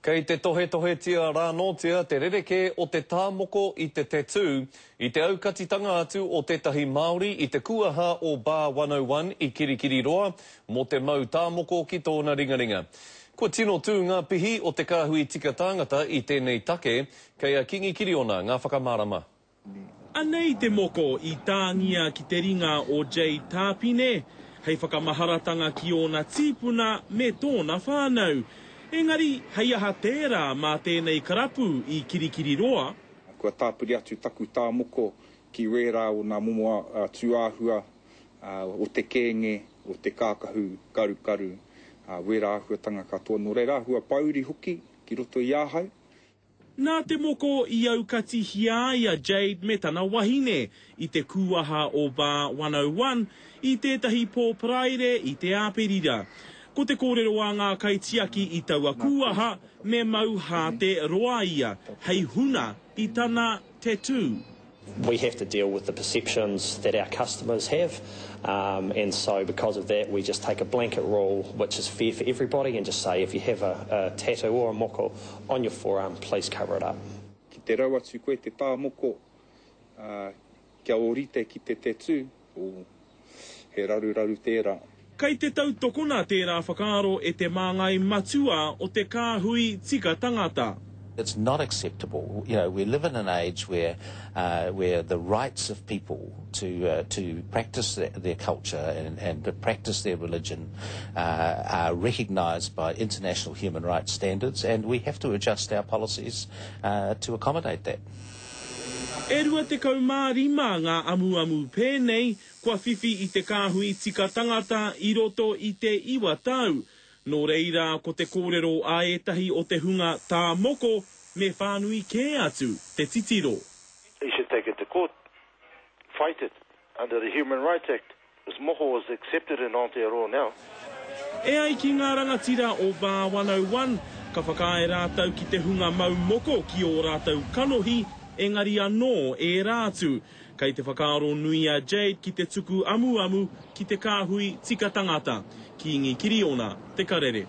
Kei te tohetohetia rānōtia te rerekē o te tā moko i te tattoo i te aukatitanga atu o tētahi Māori i te kuaha o Bar 101 i Kirikiriroa mō te mau tā moko ki tōna ringaringa. Kua tino tū ngā pihi o te kāhui tika tāngata i tēnei take, kei a Kingi Kiriona ngā whakamārama. Anei te moko i tāngia ki te ringa o Jade Tāpine, hei whakamaharatanga ki ōna tīpuna me tōna whānau. Engari, hei aha tērā mā tēnei karapu i Kirikiriroa? Kua tāpiri atu taku tā moko ki wērā o nā momo tūāhua o te kēnge, o te kākahu karukaru, wērā āhuatanga katoa. Nō reira, āhua pōuri hoki ki roto i ahau. Nā te moko i aukatihia ai a Jade me tana wahine i te kūaha o Bar 101 i tētahi pō Paraire i te Āperira. Ko te kōrero a ngā kaitiaki i taua kūaha, me mau hāte roa ia hei huna i tana tattoo. We have to deal with the perceptions that our customers have and so because of that we just take a blanket rule which is fair for everybody and just say if you have a tattoo or a moko on your forearm please cover it up. Ki te rau atu koe te tā moko kia ōrite ki te tattoo, oh, he raruraru tērā. Kei te tautokona tērā whakaaro e te māngai matua o te kāhui tika tangata. It's not acceptable, you know, we live in an age where uh, where the rights of people to uh, to practice their, their culture and, and to practice their religion uh, are recognised by international human rights standards and we have to adjust our policies uh, to accommodate that. E 25 ngā amuamu pēnei kua whiwhi i te kāhui tika tangata i roto i te iwa tau. Nō reira, ko te kōrero a ētahi o te hunga tā moko, me whānui kē atu te titiro. He should take it to court, fight it under the Human Rights Act because moko is accepted in Aotearoa now. E ai ki ngā rangatira o Bar 101, ka whakaae rātou ki te hunga mau moko ki ō rātou kanohi, engari anō ērā atu. Kei te whakaaro nui a Jade ki te tuku amuamu ki te kāhui tika tangata. Kīngi Kiriona, Te Karere.